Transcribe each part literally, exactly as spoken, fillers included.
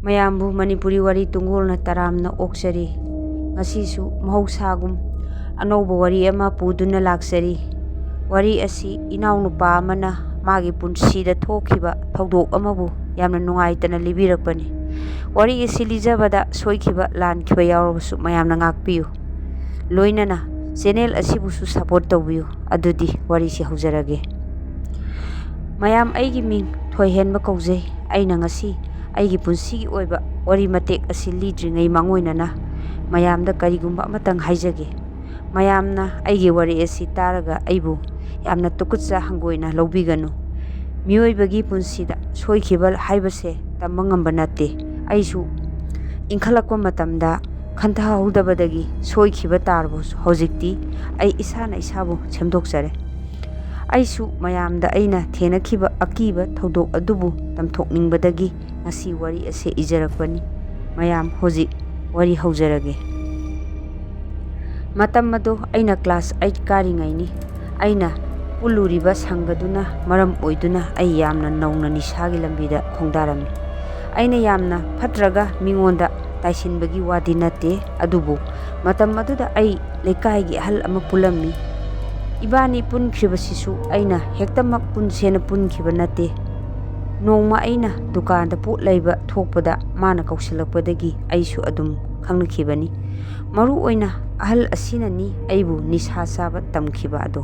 ꯃꯌꯥꯝꯕꯨ ꯃꯅꯤꯄꯨꯔꯤ ꯋꯥꯔꯤ ꯇꯨꯡꯒꯣꯜꯅ ꯇꯔꯥꯝꯅ ꯑꯣꯛꯆꯔꯤ꯫ ꯉꯁꯤꯁꯨ ꯃꯍꯧꯁꯥꯒꯨꯝ ꯑꯅꯧꯕ ꯋꯥꯔꯤ ꯑꯃ ꯄꯨꯗꯨꯅ ꯂꯥꯛꯆꯔꯤ꯫ ꯋꯥꯔꯤ ꯑꯁꯤ ꯏꯅꯥꯎꯅꯨꯄꯥ ꯑꯃꯅ ꯃꯥꯒꯤ ꯄꯨꯟꯁꯤꯗ ꯊꯣꯛꯈꯤꯕ ꯊꯧꯗꯣꯛ ꯑꯃꯕꯨ ꯌꯥꯝꯅ ꯅꯨꯡꯉꯥꯏꯇꯅ ꯂꯤꯕꯤꯔꯛꯄꯅꯤ꯫ ꯋꯥꯔꯤ ꯑꯁꯤ ꯂꯤꯖꯕꯗ ꯁꯣꯏꯈꯤꯕ, ꯂꯥꯟꯈꯤꯕ ꯌꯥꯎꯔꯕꯁꯨ ꯃꯌꯥꯝꯅ ꯉꯥꯛꯄꯤꯌꯨ꯫ ꯂꯣꯏꯅꯅ ꯆꯦꯅꯦꯜ ꯑꯁꯤꯕꯨꯁꯨ ꯁꯄꯣꯔꯠ ꯇꯧꯕꯤꯌꯨ꯫ ꯑꯗꯨꯗꯤ ꯋꯥꯔꯤꯁꯤ ꯍꯧꯖꯔꯒꯦ꯫ ꯃꯌꯥꯝ, ꯑꯩꯒꯤ ꯃꯤꯡ ꯊꯣꯏꯍꯦꯟꯕ ꯀꯧꯖꯩ꯫ ꯑꯩꯅ ꯉꯁꯤ ꯑꯩꯒꯤ ꯄꯨꯟꯁꯤꯒꯤ ꯑꯣꯏꯕ ꯋꯥꯔꯤ ꯃꯇꯦꯛ ꯑꯁꯤ ꯂꯤꯗ꯭ꯔꯤꯉꯩ ꯃꯥꯡꯑꯣꯏꯅꯅ ꯃꯌꯥꯝꯗ ꯀꯔꯤꯒꯨꯝꯕ ꯑꯃꯇꯪ ꯍꯥꯏꯖꯒꯦ꯫ ꯃꯌꯥꯝꯅ ꯑꯩꯒꯤ ꯋꯥꯔꯤ ꯑꯁꯤ ꯇꯥꯔꯒ ꯑꯩꯕꯨ ꯌꯥꯝꯅ ꯇꯨꯀꯠꯆ ꯍꯪꯒꯣꯏꯅ ꯂꯧꯕꯤꯒꯅꯨ꯫ ꯃꯤꯑꯣꯏꯕꯒꯤ ꯄꯨꯟꯁꯤꯗ ꯁꯣꯏꯈꯤꯕ ꯍꯥꯏꯕꯁꯦ ꯇꯝꯕ ꯉꯝꯕ ꯅꯠꯇꯦ꯫ ꯑꯩꯁꯨ ꯏꯟꯈꯠꯂꯛꯄ ꯃꯇꯝꯗ ꯈꯟꯊꯍꯧꯗꯕꯗꯒꯤ ꯁꯣꯏꯈꯤꯕ ꯇꯥꯔꯕꯁꯨ ꯍꯧꯖꯤꯛꯇꯤ ꯑꯩ ꯏꯁꯥꯅ ꯏꯁꯥꯕꯨ ꯁꯦꯝꯗꯣꯛꯆꯔꯦ꯫ ꯑꯩꯁꯨ ꯃꯌꯥꯝꯗ ꯑꯩꯅ ꯊꯦꯡꯅꯈꯤꯕ ꯑꯀꯤꯕ ꯊꯧꯗꯣꯛ ꯑꯗꯨꯕꯨ ꯇꯝꯊꯣꯛꯅꯤꯡꯕꯗꯒꯤ ꯉꯁꯤ ꯋꯥꯔꯤ ꯑꯁꯤ ꯏꯖꯔꯛꯄꯅꯤ꯫ ꯃꯌꯥꯝ, ꯍꯧꯖꯤꯛ ꯋꯥꯔꯤ ꯍꯧꯖꯔꯒꯦ꯫ ꯃꯇꯝ ꯑꯗꯨ ꯑꯩꯅ ꯀ꯭ꯂꯥꯁ ꯑꯩꯠ ꯀꯥꯔꯤꯉꯩꯅꯤ꯫ ꯑꯩꯅ ꯄꯨꯜꯂꯨꯔꯤꯕ ꯁꯪꯒꯗꯨꯅ ꯃꯔꯝ ꯑꯣꯏꯗꯨꯅ ꯑꯩ ꯌꯥꯝꯅ ꯅꯧꯅ ꯅꯤꯁꯥꯒꯤ ꯂꯝꯕꯤꯗ ꯈꯣꯡꯗꯥꯔꯝꯃꯤ꯫ ꯑꯩꯅ ꯌꯥꯝꯅ ꯐꯠꯇ꯭ꯔꯒ ꯃꯤꯉꯣꯟꯗ ꯇꯥꯏꯁꯤꯟꯕꯒꯤ ꯋꯥꯗꯤ ꯅꯠꯇꯦ, ꯑꯗꯨꯕꯨ ꯃꯇꯝ ꯑꯗꯨꯗ ꯑꯩ ꯂꯩꯀꯥꯏꯒꯤ ꯑꯍꯜ ꯑꯃ ꯄꯨꯜꯂꯝꯃꯤ꯫ ꯏꯕꯥꯅꯤ ꯄꯨꯟꯈ꯭ꯔꯤꯕꯁꯤꯁꯨ ꯑꯩꯅ ꯍꯦꯛꯇꯃꯛ ꯄꯨꯟꯁꯦꯅ ꯄꯨꯟꯈꯤꯕ ꯅꯠꯇꯦ꯫ ꯅꯣꯡꯃ ꯑꯩꯅ ꯗꯨꯀꯥꯟꯗ ꯄꯣꯠ ꯂꯩꯕ ꯊꯣꯛꯄꯗ ꯃꯥꯅ ꯀꯧꯁꯤꯜꯂꯛꯄꯗꯒꯤ ꯑꯩꯁꯨ ꯑꯗꯨꯝ ꯈꯪꯅꯈꯤꯕꯅꯤ꯫ ꯃꯔꯨ ꯑꯣꯏꯅ ꯑꯍꯜ ꯑꯁꯤꯅꯅꯤ ꯑꯩꯕꯨ ꯅꯤꯁꯥ ꯆꯥꯕ ꯇꯝꯈꯤꯕ ꯑꯗꯣ꯫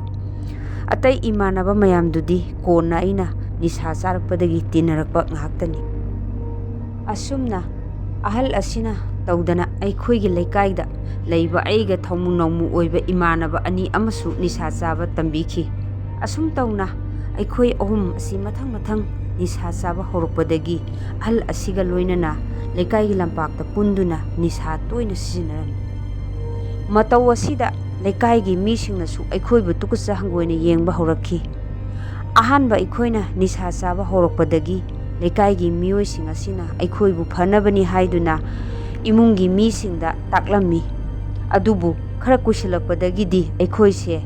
ꯑꯇꯩ ꯏꯃꯥꯟꯅꯕ ꯃꯌꯥꯝꯗꯨꯗꯤ ꯀꯣꯟꯅ ꯑꯩꯅ ꯅꯤꯁꯥ ꯆꯥꯔꯛꯄꯗꯒꯤ ꯇꯤꯟꯅꯔꯛꯄ ꯉꯥꯛꯇꯅꯤ꯫ ꯑꯁꯨꯝꯅ ꯑꯍꯜ ꯑꯁꯤꯅ ꯇꯧꯗꯅ ꯑꯩꯈꯣꯏꯒꯤ ꯂꯩꯀꯥꯏꯗ ꯂꯩꯕ ꯑꯩꯒ ꯊꯧꯃꯨ ꯅꯧꯃꯨ ꯑꯣꯏꯕ ꯏꯃꯥꯟꯅꯕ ꯑꯅꯤ ꯑꯃꯁꯨ ꯅꯤꯁꯥ ꯆꯥꯕ ꯇꯝꯕꯤꯈꯤ꯫ ꯑꯁꯨꯝ ꯇꯧꯅ ꯑꯩꯈꯣꯏ ꯑꯍꯨꯝ ꯑꯁꯤ ꯃꯊꯪ ꯃꯊꯪ ꯅꯤꯁꯥ ꯆꯥꯕ ꯍꯧꯔꯛꯄꯗꯒꯤ ꯑꯍꯜ ꯑꯁꯤꯒ ꯂꯣꯏꯅꯅ ꯂꯩꯀꯥꯏꯒꯤ ꯂꯝꯄꯥꯛꯇ ꯄꯨꯟꯗꯨꯅ ꯅꯤꯁꯥ ꯇꯣꯏꯅ ꯁꯤꯖꯤꯟꯅꯔꯝꯃꯤ꯫ ꯃꯇꯧ ꯑꯁꯤꯗ ꯂꯩꯀꯥꯏꯒꯤ ꯃꯤꯁꯤꯡꯅꯁꯨ ꯑꯩꯈꯣꯏꯕꯨ ꯇꯨꯀꯠꯆ ꯍꯪꯒꯣꯏꯅ ꯌꯦꯡꯕ ꯍꯧꯔꯛꯈꯤ꯫ ꯑꯍꯥꯟꯕ ꯑꯩꯈꯣꯏꯅ ꯅꯤꯁꯥ ꯆꯥꯕ ꯍꯧꯔꯛꯄꯗꯒꯤ ꯂꯩꯀꯥꯏꯒꯤ ꯃꯤꯑꯣꯏꯁꯤꯡ ꯑꯁꯤꯅ ꯑꯩꯈꯣꯏꯕꯨ ꯐꯅꯕꯅꯤ ꯍꯥꯏꯗꯨꯅ ꯏꯃꯨꯡꯒꯤ ꯃꯤꯁꯤꯡꯗ ꯇꯥꯛꯂꯝꯃꯤ꯫ ꯑꯗꯨꯕꯨ ꯈꯔ ꯀꯨꯏꯁꯤꯜꯂꯛꯄꯗꯒꯤꯗꯤ ꯑꯩꯈꯣꯏꯁꯦ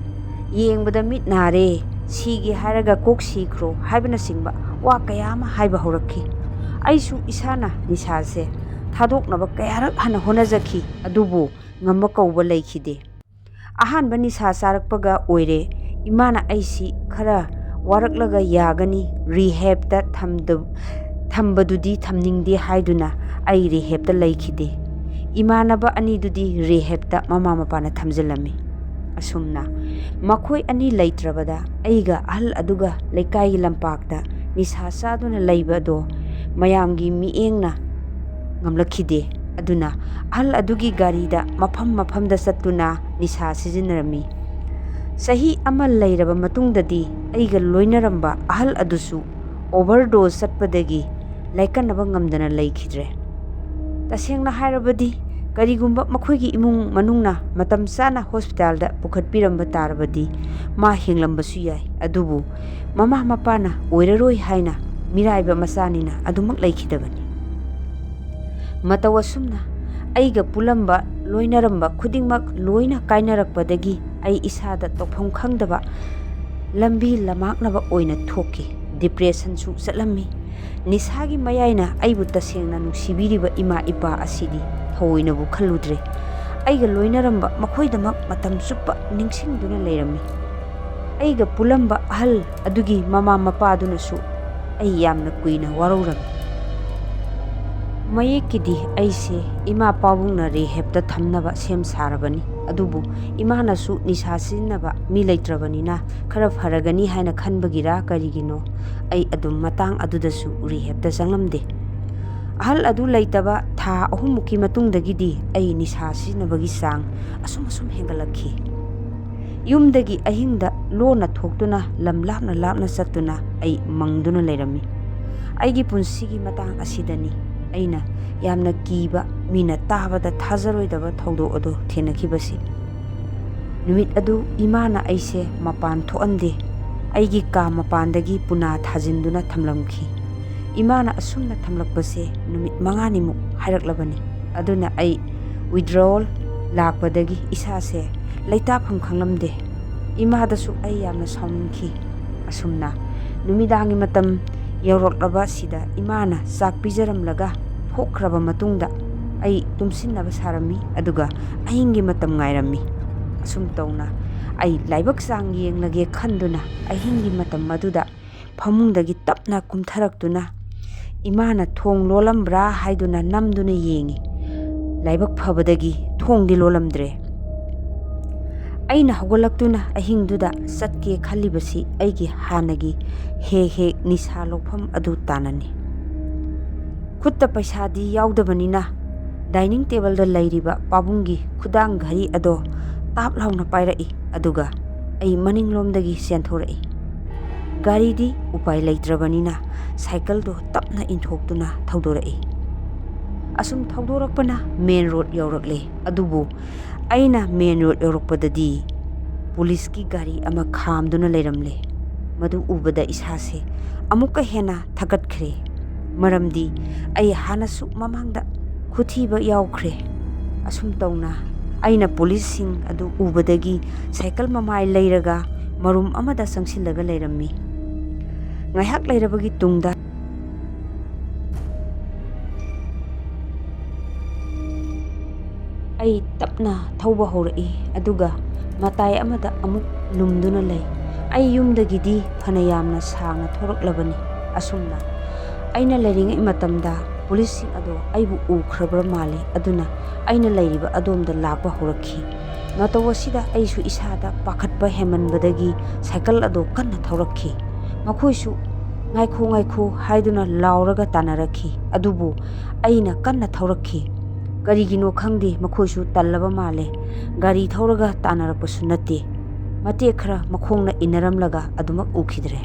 ꯌꯦꯡꯕꯗ ꯃꯤꯠ ꯅꯥꯔꯦ, ꯁꯤꯒꯦ ꯍꯥꯏꯔꯒ ꯀꯣꯛ ꯁꯤꯈ꯭ꯔꯣ ꯍꯥꯏꯕꯅꯆꯤꯡꯕ ꯋꯥ ꯀꯌꯥ ꯑꯃ ꯍꯥꯏꯕ ꯍꯧꯔꯛꯈꯤ꯫ ꯑꯩꯁꯨ ꯏꯁꯥꯅ ꯅꯤꯁꯥꯁꯦ ꯊꯥꯗꯣꯛꯅꯕ ꯀꯌꯥꯔꯛ ꯍꯥꯟꯅ ꯍꯣꯠꯅꯖꯈꯤ, ꯑꯗꯨꯕꯨ ꯉꯝꯕ ꯀꯧꯕ ꯂꯩꯈꯤꯗꯦ꯫ ꯑꯍꯥꯟꯕ ꯅꯤꯁꯥ ꯆꯥꯔꯛꯄꯒ ꯑꯣꯏꯔꯦ ꯏꯃꯥꯅ ꯑꯩꯁꯤ ꯈꯔ ꯋꯥꯔꯛꯂꯒ ꯌꯥꯒꯅꯤ, ꯔꯤꯍꯦꯞꯇ ꯊꯝꯗ-, ꯊꯝꯕꯗꯨꯗꯤ ꯊꯝꯅꯤꯡꯗꯦ ꯍꯥꯏꯗꯨꯅ ꯑꯩ ꯔꯤꯍꯦꯞꯇ ꯂꯩꯈꯤꯗꯦ꯫ ꯏꯃꯥꯟꯅꯕ ꯑꯅꯤꯗꯨꯗꯤ ꯔꯤꯍꯦꯞꯇ ꯃꯃꯥ ꯃꯄꯥꯅ ꯊꯝꯖꯤꯜꯂꯝꯃꯤ꯫ ꯑꯁꯨꯝꯅ ꯃꯈꯣꯏ ꯑꯅꯤ ꯂꯩꯇ꯭ꯔꯕꯗ ꯑꯩꯒ ꯑꯍꯜ ꯑꯗꯨꯒ ꯂꯩꯀꯥꯏꯒꯤ ꯂꯝꯄꯥꯛꯇ ꯅꯤꯁꯥ ꯆꯥꯗꯨꯅ ꯂꯩꯕ ꯑꯗꯣ ꯃꯌꯥꯝꯒꯤ ꯃꯤꯠꯌꯦꯡꯅ ꯉꯝꯂꯛꯈꯤꯗꯦ꯫ ꯑꯗꯨꯅ ꯑꯍꯜ ꯑꯗꯨꯒꯤ ꯒꯥꯔꯤꯗ ꯃꯐꯝ ꯃꯐꯝꯗ ꯆꯠꯇꯨꯅ ꯅꯤꯁꯥ ꯁꯤꯖꯤꯟꯅꯔꯝꯃꯤ꯫ ꯆꯍꯤ ꯑꯃ ꯂꯩꯔꯕ ꯃꯇꯨꯡꯗꯗꯤ ꯑꯩꯒ ꯂꯣꯏꯅꯔꯝꯕ ꯑꯍꯜ ꯑꯗꯨꯁꯨ ꯑꯣꯚꯔꯗꯣꯁ ꯆꯠꯄꯗꯒꯤ ꯂꯥꯏꯀꯠꯅꯕ ꯉꯝꯗꯅ ꯂꯩꯈꯤꯗ꯭ꯔꯦ꯫ ꯇꯁꯦꯡꯅ ꯍꯥꯏꯔꯕꯗꯤ, ꯀꯔꯤꯒꯨꯝꯕ ꯃꯈꯣꯏꯒꯤ ꯏꯃꯨꯡ ꯃꯅꯨꯡꯅ ꯃꯇꯝ ꯆꯥꯅ ꯍꯣꯁꯄꯤꯇꯥꯜꯗ ꯄꯨꯈꯠꯄꯤꯔꯝꯕ ꯇꯥꯔꯕꯗꯤ ꯃꯥ ꯍꯤꯡꯂꯝꯕꯁꯨ ꯌꯥꯏ, ꯑꯗꯨꯕꯨ ꯃꯃꯥ ꯃꯄꯥꯅ ꯑꯣꯏꯔꯔꯣꯏ ꯍꯥꯏꯅ ꯃꯤꯔꯥꯏꯕ ꯃꯆꯥꯅꯤꯅ ꯑꯗꯨꯃꯛ ꯂꯩꯈꯤꯗꯕꯅꯤ꯫ ꯃꯇꯧ ꯑꯁꯨꯝꯅ ꯑꯩꯒ ꯄꯨꯜꯂꯝꯕ, ꯂꯣꯏꯅꯔꯝꯕ ꯈꯨꯗꯤꯡꯃꯛ ꯂꯣꯏꯅ ꯀꯥꯏꯅꯔꯛꯄꯗꯒꯤ ꯑꯩ ꯏꯁꯥꯗ ꯇꯧꯐꯝ ꯈꯪꯗꯕ ꯂꯝꯕꯤ ꯂꯃꯥꯛꯅꯕ ꯑꯣꯏꯅ ꯊꯣꯛꯈꯤ꯫ ꯗꯤꯄ꯭ꯔꯦꯁꯟꯁꯨ ꯆꯠꯂꯝꯃꯤ꯫ ꯅꯤꯁꯥꯒꯤ ꯃꯌꯥꯏꯅ ꯑꯩꯕꯨ ꯇꯁꯦꯡꯅ ꯅꯨꯡꯁꯤꯕꯤꯔꯤꯕ ꯏꯃꯥ ꯏꯄꯥ ꯑꯁꯤꯗꯤ ꯊꯑꯣꯏꯅꯕꯨ ꯈꯜꯂꯨꯗ꯭ꯔꯦ꯫ ꯑꯩꯒ ꯂꯣꯏꯅꯔꯝꯕ ꯃꯈꯣꯏꯗꯃꯛ ꯃꯇꯝ ꯆꯨꯞꯄ ꯅꯤꯡꯁꯤꯡꯗꯨꯅ ꯂꯩꯔꯝꯃꯤ꯫ ꯑꯩꯒ ꯄꯨꯜꯂꯝꯕ ꯑꯍꯜ ꯑꯗꯨꯒꯤ ꯃꯃꯥ ꯃꯄꯥꯗꯨꯅꯁꯨ ꯑꯩ ꯌꯥꯝꯅ ꯀꯨꯏꯅ ꯋꯥꯔꯧꯔꯝꯃꯤ꯫ ꯃꯌꯦꯛꯀꯤꯗꯤ ꯑꯩꯁꯦ ꯏꯃꯥ ꯄꯥꯕꯨꯡꯅ ꯔꯤꯍꯦꯞꯇ ꯊꯝꯅꯕ ꯁꯦꯝ ꯁꯥꯔꯕꯅꯤ, ꯑꯗꯨꯕꯨ ꯏꯃꯥꯅꯁꯨ ꯅꯤꯁꯥ ꯁꯤꯖꯤꯟꯅꯕ ꯃꯤ ꯂꯩꯇ꯭ꯔꯕꯅꯤꯅ ꯈꯔ ꯐꯔꯒꯅꯤ ꯍꯥꯏꯅ ꯈꯟꯕꯒꯤꯔ ꯀꯔꯤꯒꯤꯅꯣ, ꯑꯩ ꯑꯗꯨꯝ ꯃꯇꯥꯡ ꯑꯗꯨꯗꯁꯨ ꯔꯤꯍꯦꯞꯇ ꯆꯪꯂꯝꯗꯦ꯫ ꯑꯍꯜ ꯑꯗꯨ ꯂꯩꯇꯕ ꯊꯥ ꯑꯍꯨꯝꯃꯨꯛꯀꯤ ꯃꯇꯨꯡꯗꯒꯤꯗꯤ ꯑꯩ ꯅꯤꯁꯥ ꯁꯤꯖꯤꯟꯅꯕꯒꯤ ꯆꯥꯡ ꯑꯁꯨꯝ ꯑꯁꯨꯝ ꯍꯦꯟꯒꯠꯂꯛꯈꯤ꯫ ꯌꯨꯝꯗꯒꯤ ꯑꯍꯤꯡꯗ ꯂꯣꯟꯅ ꯊꯣꯛꯇꯨꯅ ꯂꯝ ꯂꯥꯞꯅ ꯂꯥꯞꯅ ꯆꯠꯇꯨꯅ ꯑꯩ ꯃꯪꯗꯨꯅ ꯂꯩꯔꯝꯃꯤ꯫ ꯑꯩꯒꯤ ꯄꯨꯟꯁꯤꯒꯤ ꯃꯇꯥꯡ ꯑꯁꯤꯗꯅꯤ ꯑꯩꯅ ꯌꯥꯝꯅ ꯀꯤꯕ, ꯃꯤꯅ ꯇꯥꯕꯗ ꯊꯥꯖꯔꯣꯏꯗꯕ ꯊꯧꯗꯣꯛ ꯑꯗꯨ ꯊꯦꯡꯅꯈꯤꯕꯁꯤ꯫ ꯅꯨꯃꯤꯠ ꯑꯗꯨ ꯏꯃꯥꯅ ꯑꯩꯁꯦ ꯃꯄꯥꯟ ꯊꯣꯛꯍꯟꯗꯦ꯫ ꯑꯩꯒꯤ ꯀꯥ ꯃꯄꯥꯟꯗꯒꯤ ꯄꯨꯅꯥ ꯊꯥꯖꯤꯟꯗꯨꯅ ꯊꯝꯂꯝꯈꯤ꯫ ꯏꯃꯥꯅ ꯑꯁꯨꯝꯅ ꯊꯝꯂꯛꯄꯁꯦ ꯅꯨꯃꯤꯠ ꯃꯉꯥꯅꯤꯃꯨꯛ ꯍꯥꯏꯔꯛꯂꯕꯅꯤ꯫ ꯑꯗꯨꯅ ꯑꯩ ꯋꯤꯗ꯭ꯔꯣꯋꯦꯜ ꯂꯥꯛꯄꯗꯒꯤ ꯏꯁꯥꯁꯦ ꯂꯩꯇꯥꯐꯝ ꯈꯪꯂꯝꯗꯦ꯫ ꯏꯃꯥꯗꯁꯨ ꯑꯩ ꯌꯥꯝꯅ ꯁꯥꯎꯅꯤꯡꯈꯤ꯫ ꯑꯁꯨꯝꯅ ꯅꯨꯃꯤꯗꯥꯡꯒꯤ ꯃꯇꯝ ꯌꯧꯔꯛꯂꯕ ꯑꯁꯤꯗ ꯏꯃꯥꯅ ꯆꯥꯛ ꯄꯤꯖꯔꯝꯂꯒ ꯊꯣꯛꯈ꯭ꯔꯕ ꯃꯇꯨꯡꯗ ꯑꯩ ꯇꯨꯝꯁꯤꯟꯅꯕ ꯁꯥꯔꯝꯃꯤ, ꯑꯗꯨꯒ ꯑꯍꯤꯡꯒꯤ ꯃꯇꯝ ꯉꯥꯏꯔꯝꯃꯤ꯫ ꯑꯁꯨꯝ ꯇꯧꯅ ꯑꯩ ꯂꯥꯏꯕꯛ ꯆꯥꯡ ꯌꯦꯡꯂꯒꯦ ꯈꯟꯗꯨꯅ ꯑꯍꯤꯡꯒꯤ ꯃꯇꯝ ꯑꯗꯨꯗ ꯐꯃꯨꯡꯗꯒꯤ ꯇꯞꯅ ꯀꯨꯝꯊꯔꯛꯇꯨꯅ ꯏꯃꯥꯅ ꯊꯣꯡ ꯂꯣꯜꯂꯝꯕ꯭ꯔꯥ ꯍꯥꯏꯗꯨꯅ ꯅꯝꯗꯨꯅ ꯌꯦꯡꯉꯤ꯫ ꯂꯥꯏꯕꯛ ꯐꯕꯗꯒꯤ ꯊꯣꯡꯗꯤ ꯂꯣꯜꯂꯝꯗ꯭ꯔꯦ꯫ ꯑꯩꯅ ꯍꯧꯒꯠꯂꯛꯇꯨꯅ ꯑꯍꯤꯡꯗꯨꯗ ꯆꯠꯀꯦ ꯈꯜꯂꯤꯕꯁꯤ ꯑꯩꯒꯤ ꯍꯥꯟꯅꯒꯤ ꯍꯦꯛ ꯍꯦꯛ ꯅꯤꯁꯥ ꯂꯧꯐꯝ ꯑꯗꯨ ꯇꯥꯅꯅꯤ꯫ ꯈꯨꯠꯇ ꯄꯩꯁꯥꯗꯤ ꯌꯥꯎꯗꯕꯅꯤꯅ dining tableꯗ ꯂꯩꯔꯤꯕ ꯄꯥꯕꯨꯡꯒꯤ ꯈꯨꯗꯥꯡ ꯘꯔꯤ ꯑꯗꯣ ꯇꯥꯞ ꯂꯥꯎꯅ ꯄꯥꯏꯔꯛꯏ, ꯑꯗꯨꯒ ꯑꯩ ꯃꯅꯤꯡꯂꯣꯝꯗꯒꯤ ꯆꯦꯟꯊꯣꯔꯛꯏ꯫ ꯒꯥꯔꯤꯗꯤ ꯎꯄꯥꯏ ꯂꯩꯇ꯭ꯔꯕꯅꯤꯅ ꯁꯥꯏꯀꯜꯗꯣ ꯇꯞꯅ ꯏꯟꯊꯣꯛꯇꯨꯅ ꯊꯧꯗꯣꯔꯛꯏ꯫ ꯑꯁꯨꯝ ꯊꯧꯗꯣꯔꯛꯄꯅ main road ꯌꯧꯔꯛꯂꯦ, ꯑꯗꯨꯕꯨ ꯑꯩꯅ main road ꯌꯧꯔꯛꯄꯗꯗꯤ ꯄꯨꯂꯤꯁꯀꯤ ꯒꯥꯔꯤ ꯑꯃ ꯈꯥꯝꯗꯨꯅ ꯂꯩꯔꯝꯂꯦ꯫ ꯃꯗꯨ ꯎꯕꯗ ꯏꯁꯥꯁꯦ ꯑꯃꯨꯛꯀ ꯍꯦꯟꯅ ꯊꯀꯠꯈ꯭ꯔꯦ, ꯃꯔꯝꯗꯤ ꯑꯩ ꯍꯥꯟꯅꯁꯨ ꯃꯃꯥꯡꯗ ꯈꯨꯊꯤꯕ ꯌꯥꯎꯈ꯭ꯔꯦ꯫ ꯑꯁꯨꯝ ꯇꯧꯅ ꯑꯩꯅ ꯄꯨꯂꯤꯁꯁꯤꯡ ꯑꯗꯨ ꯎꯕꯗꯒꯤ ꯁꯥꯏꯀꯜ ꯃꯃꯥꯏ ꯂꯩꯔꯒ ꯃꯔꯨꯝ ꯑꯃꯗ ꯆꯪꯁꯤꯜꯂꯒ ꯂꯩꯔꯝꯃꯤ꯫ ꯉꯥꯏꯍꯥꯛ ꯂꯩꯔꯕꯒꯤ ꯇꯨꯡꯗ ꯑꯩ ꯇꯞꯅ ꯊꯧꯕ ꯍꯧꯔꯛꯏ, ꯑꯗꯨꯒ ꯃꯇꯥꯏ ꯑꯃꯗ ꯑꯃꯨꯛ ꯂꯨꯝꯗꯨꯅ ꯂꯩ꯫ ꯑꯩ ꯌꯨꯝꯗꯒꯤꯗꯤ ꯐꯅ ꯌꯥꯝꯅ ꯁꯥꯡꯅ ꯊꯣꯔꯛꯂꯕꯅꯤ꯫ ꯑꯁꯨꯝꯅ ꯑꯩꯅ ꯂꯩꯔꯤꯉꯩ ꯃꯇꯝꯗ ꯄꯨꯂꯤꯁꯁꯤꯡ ꯑꯗꯣ ꯑꯩꯕꯨ ꯎꯈ꯭ꯔꯕ꯭ꯔꯥ ꯃꯥꯜꯂꯤ, ꯑꯗꯨꯅ ꯑꯩꯅ ꯂꯩꯔꯤꯕ ꯑꯗꯣꯝꯗ ꯂꯥꯛꯄ ꯍꯧꯔꯛꯈꯤ꯫ ꯃꯇꯧ ꯑꯁꯤꯗ ꯑꯩꯁꯨ ꯏꯁꯥꯗ ꯄꯥꯈꯠꯄ ꯍꯦꯟꯃꯟꯕꯗꯒꯤ ꯁꯥꯏꯀꯜ ꯑꯗꯣ ꯀꯟꯅ ꯊꯧꯔꯛꯈꯤ꯫ ꯃꯈꯣꯏꯁꯨ "ꯉꯥꯏꯈꯣ, ꯉꯥꯏꯈꯣ" ꯍꯥꯏꯗꯨꯅ ꯂꯥꯎꯔꯒ ꯇꯥꯟꯅꯔꯛꯈꯤ, ꯑꯗꯨꯕꯨ ꯑꯩꯅ ꯀꯟꯅ ꯊꯧꯔꯛꯈꯤ꯫ ꯀꯔꯤꯒꯤꯅꯣ ꯈꯪꯗꯦ, ꯃꯈꯣꯏꯁꯨ ꯇꯜꯂꯕ ꯃꯥꯜꯂꯦ꯫ ꯒꯥꯔꯤ ꯊꯧꯔꯒ ꯇꯥꯟꯅꯔꯛꯄꯁꯨ ꯅꯠꯇꯦ꯫ ꯃꯇꯦꯛ ꯈꯔ ꯃꯈꯣꯡꯅ ꯏꯟꯅꯔꯝꯂꯒ ꯑꯗꯨꯃꯛ ꯎꯈꯤꯗ꯭ꯔꯦ꯫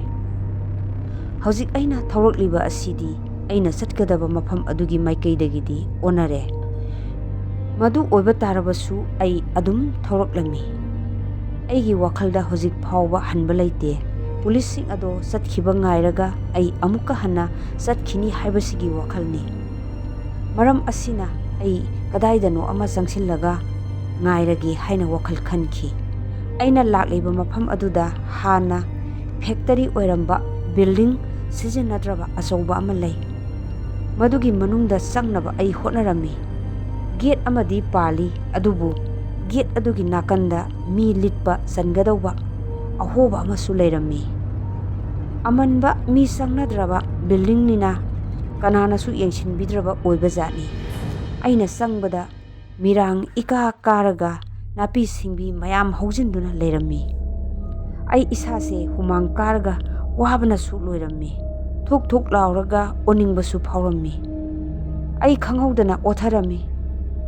ꯍꯧꯖꯤꯛ ꯑꯩꯅ ꯊꯧꯔꯛꯂꯤꯕ ꯑꯁꯤꯗꯤ ꯑꯩꯅ ꯆꯠꯀꯗꯕ ꯃꯐꯝ ꯑꯗꯨꯒꯤ ꯃꯥꯏꯀꯩꯗꯒꯤꯗꯤ ꯑꯣꯟꯅꯔꯦ꯫ ꯃꯗꯨ ꯑꯣꯏꯕ ꯇꯥꯔꯕꯁꯨ ꯑꯩ ꯑꯗꯨꯝ ꯊꯧꯔꯛꯂꯝꯃꯤ꯫ ꯑꯩꯒꯤ ꯋꯥꯈꯜꯗ ꯍꯧꯖꯤꯛ ꯐꯥꯎꯕ ꯍꯟꯕ ꯂꯩꯇꯦ꯫ ꯄꯨꯂꯤꯁꯁꯤꯡ ꯑꯗꯣ ꯆꯠꯈꯤꯕ ꯉꯥꯏꯔꯒ ꯑꯩ ꯑꯃꯨꯛꯀ ꯍꯟꯅ ꯆꯠꯈꯤꯅꯤ ꯍꯥꯏꯕꯁꯤꯒꯤ ꯋꯥꯈꯜꯅꯤ꯫ ꯃꯔꯝ ꯑꯁꯤꯅ ꯑꯩ ꯀꯗꯥꯏꯗꯅꯣ ꯑꯃ ꯆꯪꯁꯤꯜꯂꯒ ꯉꯥꯏꯔꯒꯦ ꯍꯥꯏꯅ ꯋꯥꯈꯜ ꯈꯟꯈꯤ꯫ ꯑꯩꯅ ꯂꯥꯛꯂꯤꯕ ꯃꯐꯝ ꯑꯗꯨꯗ ꯍꯥꯟꯅ factory ꯑꯣꯏꯔꯝꯕ building ꯁꯤꯖꯤꯟꯅꯗ꯭ꯔꯕ ꯑꯆꯧꯕ ꯑꯃ ꯂꯩ꯫ ꯃꯗꯨꯒꯤ ꯃꯅꯨꯡꯗ ꯆꯪꯅꯕ ꯑꯩ ꯍꯣꯠꯅꯔꯝꯃꯤ꯫ ꯒꯦꯠ ꯑꯃꯗꯤ ꯄꯥꯜꯂꯤ, ꯑꯗꯨꯕꯨ ꯒꯦꯠ ꯑꯗꯨꯒꯤ ꯅꯥꯀꯟꯗ ꯃꯤ ꯂꯤꯠꯄ ꯆꯟꯒꯗꯧꯕ ꯑꯍꯣꯕ ꯑꯃꯁꯨ ꯂꯩꯔꯝꯃꯤ꯫ ꯑꯃꯟꯕ ꯃꯤ ꯆꯪꯅꯗ꯭ꯔꯕ ꯕꯤꯜꯗꯤꯡꯅꯤꯅ ꯀꯅꯥꯅꯁꯨ ꯌꯦꯡꯁꯤꯟꯕꯤꯗ꯭ꯔꯕ ꯑꯣꯏꯕꯖꯥꯠꯅꯤ꯫ ꯑꯩꯅ ꯆꯪꯕꯗ ꯃꯤꯔꯥꯡ ꯏꯀꯥ ꯀꯥꯔꯒ ꯅꯥꯄꯤ ꯁꯤꯡꯕꯤ ꯃꯌꯥꯝ ꯍꯧꯖꯤꯟꯗꯨꯅ ꯂꯩꯔꯝꯃꯤ꯫ ꯑꯩ ꯏꯁꯥꯁꯦ ꯍꯨꯃꯥꯡ ꯀꯥꯔꯒ ꯋꯥꯕꯅꯁꯨ ꯂꯣꯏꯔꯝꯃꯤ꯫ ꯊꯨꯛ ꯊꯨꯛ ꯂꯥꯎꯔꯒ ꯑꯣꯅꯤꯡꯕꯁꯨ ꯐꯥꯎꯔꯝꯃꯤ꯫ ꯑꯩ ꯈꯪꯍꯧꯗꯅ ꯑꯣꯊꯔꯝꯃꯤ꯫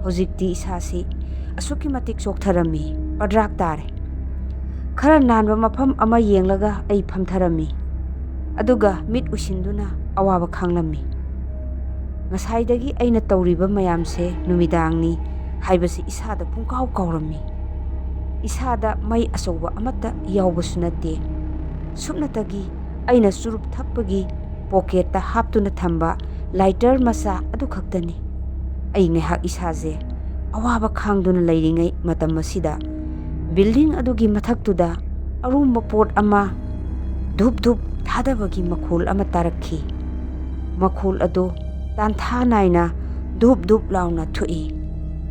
ꯍꯧꯖꯤꯛꯇꯤ ꯏꯁꯥꯁꯤ ꯑꯁꯨꯛꯀꯤ ꯃꯇꯤꯛ ꯆꯣꯛꯊꯔꯝꯃꯤ, ꯄꯗ꯭ꯔꯥꯛ ꯇꯥꯔꯦ꯫ ꯈꯔ ꯅꯥꯟꯕ ꯃꯐꯝ ꯑꯃ ꯌꯦꯡꯂꯒ ꯑꯩ ꯐꯝꯊꯔꯝꯃꯤ꯫ ꯑꯗꯨꯒ ꯃꯤꯠ ꯎꯏꯁꯤꯟꯗꯨꯅ ꯑꯋꯥꯕ ꯈꯥꯡꯂꯝꯃꯤ꯫ ꯉꯁꯥꯏꯗꯒꯤ ꯑꯩꯅ ꯇꯧꯔꯤꯕ ꯃꯌꯥꯝꯁꯦ ꯅꯨꯃꯤꯗꯥꯡꯅꯤ ꯍꯥꯏꯕꯁꯤ ꯏꯁꯥꯗ ꯄꯨꯡꯀꯥꯎ ꯀꯥꯎꯔꯝꯃꯤ꯫ ꯏꯁꯥꯗ ꯃꯩ ꯑꯆꯧꯕ ꯑꯃꯠꯇ ꯌꯥꯎꯕꯁꯨ ꯅꯠꯇꯦ꯫ ꯁꯨꯞꯅꯇꯒꯤ ꯑꯩꯅ ꯆꯨꯔꯨꯞ ꯊꯛꯄꯒꯤ ꯄꯣꯀꯦꯠꯇ ꯍꯥꯞꯇꯨꯅ ꯊꯝꯕ ꯂꯥꯏꯇꯔ ꯃꯆꯥ ꯑꯗꯨꯈꯛꯇꯅꯤ꯫ ꯑꯩ ꯉꯥꯏꯍꯥꯛ ꯏꯁꯥꯁꯦ ꯑꯋꯥꯕ ꯈꯥꯡꯗꯨꯅ ꯂꯩꯔꯤꯉꯩ ꯃꯇꯝ ꯑꯁꯤꯗ ꯕꯤꯜꯗꯤꯡ ꯑꯗꯨꯒꯤ ꯃꯊꯛꯇꯨꯗ ꯑꯔꯨꯝꯕ ꯄꯣꯠ ꯑꯃ ꯙꯨꯞ ꯙꯨꯞ ꯊꯥꯗꯕꯒꯤ ꯃꯈꯣꯜ ꯑꯃ ꯇꯥꯔꯛꯈꯤ꯫ ꯃꯈꯣꯜ ꯑꯗꯨ ꯇꯥꯟꯊꯥ ꯅꯥꯏꯅ ꯙꯨꯞ ꯙꯨꯞ ꯂꯥꯎꯅ ꯊꯣꯛꯏ꯫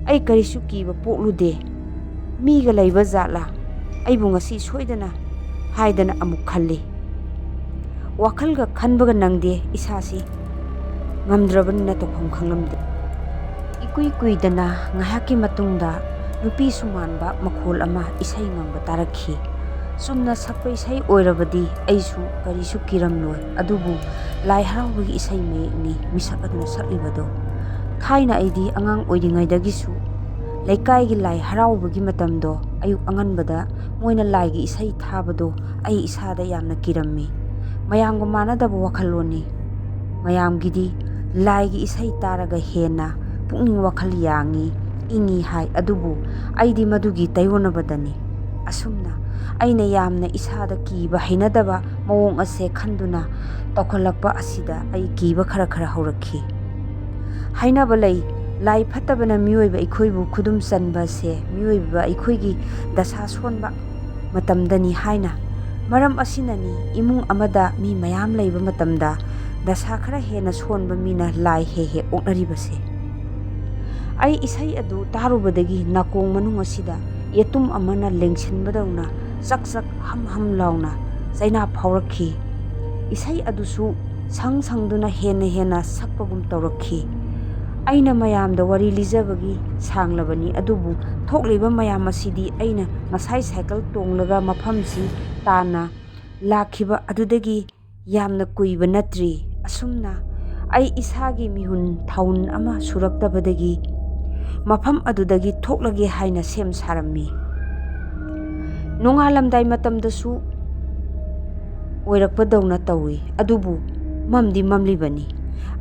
ꯑꯩ ꯀꯔꯤꯁꯨ ꯀꯤꯕ ꯄꯣꯛꯂꯨꯗꯦ꯫ ꯃꯤꯒ ꯂꯩꯕ ꯖꯥꯠꯂꯥ? ꯑꯩꯕꯨ ꯉꯁꯤ ꯁꯣꯏꯗꯅ ꯍꯥꯏꯗꯅ ꯑꯃꯨꯛ ꯈꯜꯂꯤ꯫ ꯋꯥꯈꯜꯒ ꯈꯟꯕꯒ ꯅꯪꯗꯦ, ꯏꯁꯥꯁꯤ ꯉꯝꯗ꯭ꯔꯕꯅꯤꯅ ꯇꯧꯐꯝ ꯈꯪꯂꯝꯗꯦ꯫ ꯏꯀꯨꯏ ꯀꯨꯏꯗꯅ ꯉꯥꯏꯍꯥꯛꯀꯤ ꯃꯇꯨꯡꯗ ꯅꯨꯄꯤꯁꯨ ꯃꯥꯟꯕ ꯃꯈꯣꯜ ꯑꯃ ꯏꯁꯩ ꯉꯪꯕ ꯇꯥꯔꯛꯈꯤ꯫ ꯆꯨꯝꯅ ꯁꯛꯄ ꯏꯁꯩ ꯑꯣꯏꯔꯕꯗꯤ ꯑꯩꯁꯨ ꯀꯔꯤꯁꯨ ꯀꯤꯔꯝꯂꯣꯏ, ꯑꯗꯨꯕꯨ ꯂꯥꯏ ꯍꯔꯥꯎꯕꯒꯤ ꯏꯁꯩ ꯃꯌꯦꯛꯅꯤ ꯃꯤꯁꯛ ꯑꯗꯨꯅ ꯁꯛꯂꯤꯕꯗꯨ꯫ ꯊꯥꯏꯅ ꯑꯩꯗꯤ ꯑꯉꯥꯡ ꯑꯣꯏꯔꯤꯉꯩꯗꯒꯤꯁꯨ ꯂꯩꯀꯥꯏꯒꯤ ꯂꯥꯏ ꯍꯔꯥꯎꯕꯒꯤ ꯃꯇꯝꯗꯣ, ꯑꯌꯨꯛ ꯑꯉꯟꯕꯗ ꯃꯣꯏꯅ ꯂꯥꯏꯒꯤ ꯏꯁꯩ ꯊꯥꯕꯗꯣ ꯑꯩ ꯏꯁꯥꯗ ꯌꯥꯝꯅ ꯀꯤꯔꯝꯃꯤ꯫ ꯃꯌꯥꯝꯒ ꯃꯥꯟꯅꯗꯕ ꯋꯥꯈꯜꯂꯣꯟꯅꯤ꯫ ꯃꯌꯥꯝꯒꯤꯗꯤ ꯂꯥꯏꯒꯤ ꯏꯁꯩ ꯇꯥꯔꯒ ꯍꯦꯟꯅ ꯄꯨꯛꯅꯤꯡ ꯋꯥꯈꯜ ꯌꯥꯡꯏ, ꯏꯪꯏ ꯍꯥꯏ, ꯑꯗꯨꯕꯨ ꯑꯩꯗꯤ ꯃꯗꯨꯒꯤ ꯇꯩꯑꯣꯟꯅꯕꯗꯅꯤ꯫ ꯑꯁꯨꯝꯅ ꯑꯩꯅ ꯌꯥꯝꯅ ꯏꯁꯥꯗ ꯀꯤꯕ ꯍꯩꯅꯗꯕ ꯃꯑꯣꯡ ꯑꯁꯦ ꯈꯟꯗꯨꯅ ꯇꯧꯈꯠꯂꯛꯄ ꯑꯁꯤꯗ ꯑꯩ ꯀꯤꯕ ꯈꯔ ꯈꯔ ꯍꯧꯔꯛꯈꯤ꯫ ꯍꯥꯏꯅꯕ ꯂꯩ, ꯂꯥꯏ ꯐꯠꯇꯕꯅ ꯃꯤꯑꯣꯏꯕ ꯑꯩꯈꯣꯏꯕꯨ ꯈꯨꯗꯨꯝ ꯆꯟꯕꯁꯦ ꯃꯤꯑꯣꯏꯕ ꯑꯩꯈꯣꯏꯒꯤ ꯗꯁꯥ ꯁꯣꯟꯕ ꯃꯇꯝꯗꯅꯤ ꯍꯥꯏꯅ꯫ ꯃꯔꯝ ꯑꯁꯤꯅꯅꯤ ꯏꯃꯨꯡ ꯑꯃꯗ ꯃꯤ ꯃꯌꯥꯝ ꯂꯩꯕ ꯃꯇꯝꯗ ꯗꯁꯥ ꯈꯔ ꯍꯦꯟꯅ ꯁꯣꯟꯕ ꯃꯤꯅ ꯂꯥꯏ ꯍꯦꯛ ꯍꯦꯛ ꯑꯣꯛꯅꯔꯤꯕꯁꯦ꯫ ꯑꯩ ꯏꯁꯩ ꯑꯗꯨ ꯇꯥꯔꯨꯕꯗꯒꯤ ꯅꯥꯀꯣꯡ ꯃꯅꯨꯡ ꯑꯁꯤꯗ ꯌꯦꯇꯨꯝ ꯑꯃꯅ ꯂꯦꯡꯁꯤꯟꯕꯗꯧꯅ ꯆꯛ ꯆꯛ ꯍꯝ ꯍꯝ ꯂꯥꯎꯅ ꯆꯩꯅꯥ ꯐꯥꯎꯔꯛꯈꯤ꯫ ꯏꯁꯩ ꯑꯗꯨꯁꯨ ꯁꯪ ꯁꯪꯗꯨꯅ ꯍꯦꯟꯅ ꯍꯦꯟꯅ ꯁꯛꯄꯒꯨꯝ ꯇꯧꯔꯛꯈꯤ꯫ ꯑꯩꯅ ꯃꯌꯥꯝꯗ ꯋꯥꯔꯤ ꯂꯤꯖꯕꯒꯤ ꯁꯥꯡꯂꯕꯅꯤ, ꯑꯗꯨꯕꯨ ꯊꯣꯛꯂꯤꯕ ꯃꯌꯥꯝ ꯑꯁꯤꯗꯤ ꯑꯩꯅ ꯉꯁꯥꯏ ꯁꯥꯏꯀꯜ ꯇꯣꯡꯂꯒ ꯃꯐꯝꯁꯤ ꯇꯥꯟꯅ ꯂꯥꯛꯈꯤꯕ ꯑꯗꯨꯗꯒꯤ ꯌꯥꯝꯅ ꯀꯨꯏꯕ ꯅꯠꯇ꯭ꯔꯤ꯫ ꯑꯁꯨꯝꯅ ꯑꯩ ꯏꯁꯥꯒꯤ ꯃꯤꯍꯨꯟ ꯊꯥꯍꯨꯟ ꯑꯃ ꯁꯨꯔꯛꯇꯕꯗꯒꯤ ꯃꯐꯝ ꯑꯗꯨꯗꯒꯤ ꯊꯣꯛꯂꯒꯦ ꯍꯥꯏꯅ ꯁꯦꯝ ꯁꯥꯔꯝꯃꯤ꯫ ꯅꯣꯡꯉꯥꯜꯂꯝꯗꯥꯏ ꯃꯇꯝꯗꯁꯨ ꯑꯣꯏꯔꯛꯄꯗꯧꯅ ꯇꯧꯏ, ꯑꯗꯨꯕꯨ ꯃꯝꯗꯤ ꯃꯝꯂꯤꯕꯅꯤ꯫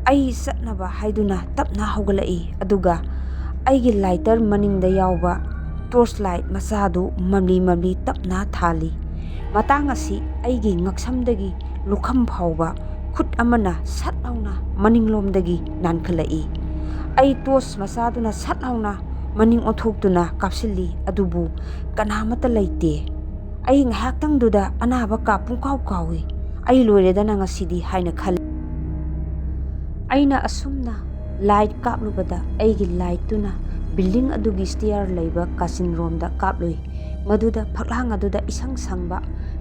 ꯑꯩ ꯆꯠꯅꯕ ꯍꯥꯏꯗꯨꯅ ꯇꯞꯅ ꯍꯧꯒꯠꯂꯛꯏ, ꯑꯗꯨꯒ ꯑꯩꯒꯤ ꯂꯥꯏꯇꯔ ꯃꯅꯤꯡꯗ ꯌꯥꯎꯕ ꯇꯣꯔꯆ ꯂꯥꯏꯠ ꯃꯆꯥꯗꯨ ꯃꯝꯂꯤ ꯃꯝꯂꯤ ꯇꯞꯅ ꯊꯥꯜꯂꯤ꯫ ꯃꯇꯥꯡ ꯑꯁꯤ ꯑꯩꯒꯤ ꯉꯛꯁꯝꯗꯒꯤ ꯂꯨꯈꯝ ꯐꯥꯎꯕ ꯈꯨꯠ ꯑꯃꯅ ꯁꯠ ꯂꯥꯎꯅ ꯃꯅꯤꯡꯂꯣꯝꯗꯒꯤ ꯅꯥꯟꯈꯠꯂꯛꯏ꯫ ꯑꯩ ꯇꯣꯔꯆ ꯃꯆꯥꯗꯨꯅ ꯁꯠ ꯂꯥꯎꯅ ꯃꯅꯤꯡ ꯑꯣꯟꯊꯣꯛꯇꯨꯅ ꯀꯥꯞꯁꯤꯜꯂꯤ, ꯑꯗꯨꯕꯨ ꯀꯅꯥꯃꯠꯇ ꯂꯩꯇꯦ꯫ ꯑꯩ ꯉꯥꯏꯍꯥꯛꯇꯪꯗꯨꯗ ꯑꯅꯥꯕ ꯀꯥ ꯄꯨꯡꯀꯥꯎ ꯀꯥꯎꯏ꯫ "ꯑꯩ ꯂꯣꯏꯔꯦꯗꯅ ꯉꯁꯤꯗꯤ" ꯍꯥꯏꯅ ꯈꯜꯂꯤ꯫ ꯑꯩꯅ ꯑꯁꯨꯝꯅ ꯂꯥꯏꯠ ꯀꯥꯞꯂꯨꯕꯗ ꯑꯩꯒꯤ ꯂꯥꯏꯠꯇꯨꯅ ꯕꯤꯜꯗꯤꯡ ꯑꯗꯨꯒꯤ ꯁ꯭ꯇꯤꯌꯔ ꯂꯩꯕ ꯀꯥꯆꯤꯟꯔꯣꯝꯗ ꯀꯥꯞꯂꯨꯏ꯫ ꯃꯗꯨꯗ ꯐꯛꯂꯥꯡ ꯑꯗꯨꯗ ꯏꯁꯪ ꯁꯪꯕ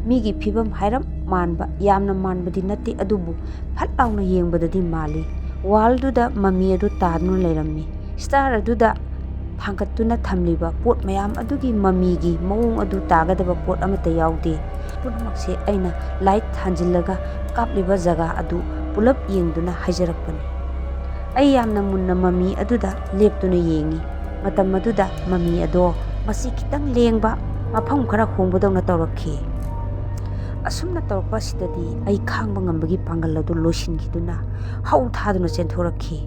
ꯃꯤꯒꯤ ꯐꯤꯕꯝ ꯍꯥꯏꯔꯞ ꯃꯥꯟꯕ, ꯌꯥꯝꯅ ꯃꯥꯟꯕꯗꯤ ꯅꯠꯇꯦ, ꯑꯗꯨꯕꯨ ꯐꯠ ꯂꯥꯎꯅ ꯌꯦꯡꯕꯗꯗꯤ ꯃꯥꯜꯂꯤ꯫ ꯋꯥꯜꯗꯨꯗ ꯃꯃꯤ ꯑꯗꯨ ꯇꯥꯗꯨꯅ ꯂꯩꯔꯝꯃꯤ꯫ ꯁ꯭ꯇꯤꯌꯔ ꯑꯗꯨꯗ ꯊꯥꯡꯒꯠꯇꯨꯅ ꯊꯝꯂꯤꯕ ꯄꯣꯠ ꯃꯌꯥꯝ ꯑꯗꯨꯒꯤ ꯃꯃꯤꯒꯤ ꯃꯑꯣꯡ ꯑꯗꯨ ꯇꯥꯒꯗꯕ ꯄꯣꯠ ꯑꯃꯠꯇ ꯌꯥꯎꯗꯦ꯫ ꯄꯨꯝꯅꯃꯛꯁꯦ ꯑꯩꯅ ꯂꯥꯏꯠ ꯊꯥꯟꯖꯤꯜꯂꯒ ꯀꯥꯞꯂꯤꯕ ꯖꯒꯥ ꯑꯗꯨ ꯄꯨꯂꯞ ꯌꯦꯡꯗꯨꯅ ꯍꯥꯏꯖꯔꯛꯄꯅꯤ꯫ ꯑꯩ ꯌꯥꯝꯅ ꯃꯨꯟꯅ ꯃꯃꯤ ꯑꯗꯨꯗ ꯂꯦꯞꯇꯨꯅ ꯌꯦꯡꯉꯤ꯫ ꯃꯇꯝ ꯑꯗꯨꯗ ꯃꯃꯤ ꯑꯗꯣ ꯃꯁꯤ ꯈꯤꯇꯪ ꯂꯦꯡꯕ, ꯃꯐꯝ ꯈꯔ ꯍꯣꯡꯕꯗꯧꯅ ꯇꯧꯔꯛꯈꯤ꯫ ꯑꯁꯨꯝꯅ ꯇꯧꯔꯛꯄ ꯑꯁꯤꯗꯗꯤ ꯑꯩ ꯈꯥꯡꯕ ꯉꯝꯕꯒꯤ ꯄꯥꯡꯒꯜ ꯑꯗꯨ ꯂꯣꯏꯁꯤꯟꯈꯤꯗꯨꯅ ꯍꯧ ꯊꯥꯗꯨꯅ ꯆꯦꯟꯊꯣꯔꯛꯈꯤ꯫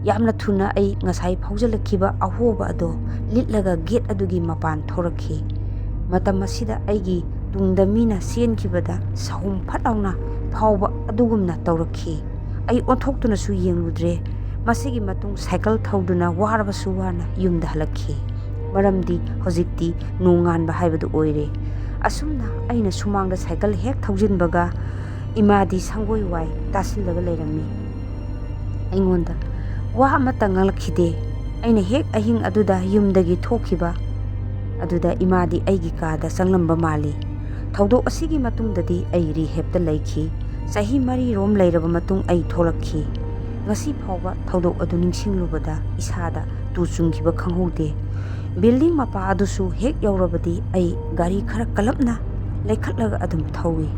ꯌꯥꯝꯅ ꯊꯨꯅ ꯑꯩ ꯉꯁꯥꯏ ꯐꯥꯎꯖꯜꯂꯛꯈꯤꯕ ꯑꯍꯣꯕ ꯑꯗꯣ ꯂꯤꯠꯂꯒ ꯒꯦꯠ ꯑꯗꯨꯒꯤ ꯃꯄꯥꯟ ꯊꯣꯔꯛꯈꯤ꯫ ꯃꯇꯝ ꯑꯁꯤꯗ ꯑꯩꯒꯤ ꯇꯨꯡꯗ ꯃꯤꯅ ꯆꯦꯟꯈꯤꯕꯗ ꯁꯍꯨꯝ ꯐꯠ ꯂꯥꯎꯅ ꯐꯥꯎꯕ ꯑꯗꯨꯒꯨꯝꯅ ꯇꯧꯔꯛꯈꯤ꯫ ꯑꯩ ꯑꯣꯟꯊꯣꯛꯇꯨꯅꯁꯨ ꯌꯦꯡꯂꯨꯗ꯭ꯔꯦ꯫ ꯃꯁꯤꯒꯤ ꯃꯇꯨꯡ ꯁꯥꯏꯀꯜ ꯊꯧꯗꯨꯅ ꯋꯥꯔꯕꯁꯨ ꯋꯥꯅ ꯌꯨꯝꯗ ꯍꯜꯂꯛꯈꯤ꯫ ꯃꯔꯝꯗꯤ ꯍꯧꯖꯤꯛꯇꯤ ꯅꯣꯡꯉꯥꯟꯕ ꯍꯥꯏꯕꯗꯨ ꯑꯣꯏꯔꯦ꯫ ꯑꯁꯨꯝꯅ ꯑꯩꯅ ꯁꯨꯃꯥꯡꯗ ꯁꯥꯏꯀꯜ ꯍꯦꯛ ꯊꯧꯖꯤꯟꯕꯒ ꯏꯃꯥꯗꯤ ꯁꯪꯒꯣꯏ ꯋꯥꯏ ꯇꯥꯁꯤꯜꯂꯒ ꯂꯩꯔꯝꯃꯤ꯫ ꯑꯩꯉꯣꯟꯗ ꯋꯥ ꯑꯃꯠꯇ ꯉꯥꯡꯂꯛꯈꯤꯗꯦ꯫ ꯑꯩꯅ ꯍꯦꯛ ꯑꯍꯤꯡ ꯑꯗꯨꯗ ꯌꯨꯝꯗꯒꯤ ꯊꯣꯛꯈꯤꯕ ꯑꯗꯨꯗ ꯏꯃꯥꯗꯤ ꯑꯩꯒꯤ ꯀꯥꯗ ꯆꯪꯂꯝꯕ ꯃꯥꯜꯂꯤ꯫ ꯊꯧꯗꯣꯛ ꯑꯁꯤꯒꯤ ꯃꯇꯨꯡꯗꯗꯤ ꯑꯩ ꯔꯤꯍꯦꯞꯇ ꯂꯩꯈꯤ꯫ ꯆꯍꯤ ꯃꯔꯤꯔꯣꯝ ꯂꯩꯔꯕ ꯃꯇꯨꯡ ꯑꯩ ꯊꯣꯛꯂꯛꯈꯤ꯫ ꯉꯁꯤ ꯐꯥꯎꯕ ꯊꯧꯗꯣꯛ ꯑꯗꯨ ꯅꯤꯡꯁꯤꯡꯂꯨꯕꯗ ꯏꯁꯥꯗ ꯇꯨ ꯆꯨꯡꯈꯤꯕ ꯈꯪꯍꯧꯗꯦ꯫ ꯕꯤꯜꯗꯤꯡ ꯃꯄꯥ ꯑꯗꯨꯁꯨ ꯍꯦꯛ ꯌꯧꯔꯕꯗꯤ ꯑꯩ ꯒꯥꯔꯤ ꯈꯔ ꯀꯜꯂꯞꯅ ꯂꯩꯈꯠꯂꯒ ꯑꯗꯨꯝ ꯊꯧꯏ꯫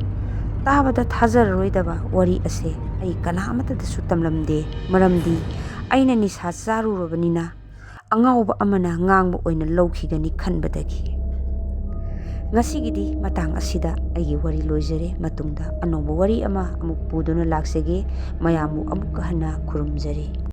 ꯇꯥꯕꯗ ꯊꯥꯖꯔꯔꯣꯏꯗꯕ ꯋꯥꯔꯤ ꯑꯁꯦ ꯑꯩ ꯀꯅꯥ ꯑꯃꯠꯇꯗꯁꯨ ꯇꯝꯂꯝꯗꯦ, ꯃꯔꯝꯗꯤ ꯑꯩꯅ ꯅꯤꯁꯥ ꯆꯥꯔꯨꯔꯕꯅꯤꯅ ꯑꯉꯥꯎꯕ ꯑꯃꯅ ꯉꯥꯡꯕ ꯑꯣꯏꯅ ꯂꯧꯈꯤꯒꯅꯤ ꯈꯟꯕꯗꯒꯤ꯫ ꯉꯁꯤꯒꯤꯗꯤ ꯃꯇꯥꯡ ꯑꯁꯤꯗ ꯑꯩꯒꯤ ꯋꯥꯔꯤ ꯂꯣꯏꯖꯔꯦ꯫ ꯃꯇꯨꯡꯗ ꯑꯅꯧꯕ ꯋꯥꯔꯤ ꯑꯃ ꯑꯃꯨꯛ ꯄꯨꯗꯨꯅ ꯂꯥꯛꯆꯒꯦ꯫ ꯃꯌꯥꯝꯕꯨ ꯑꯃꯨꯛꯀ ꯍꯟꯅ ꯈꯨꯔꯨꯝꯖꯔꯤ꯫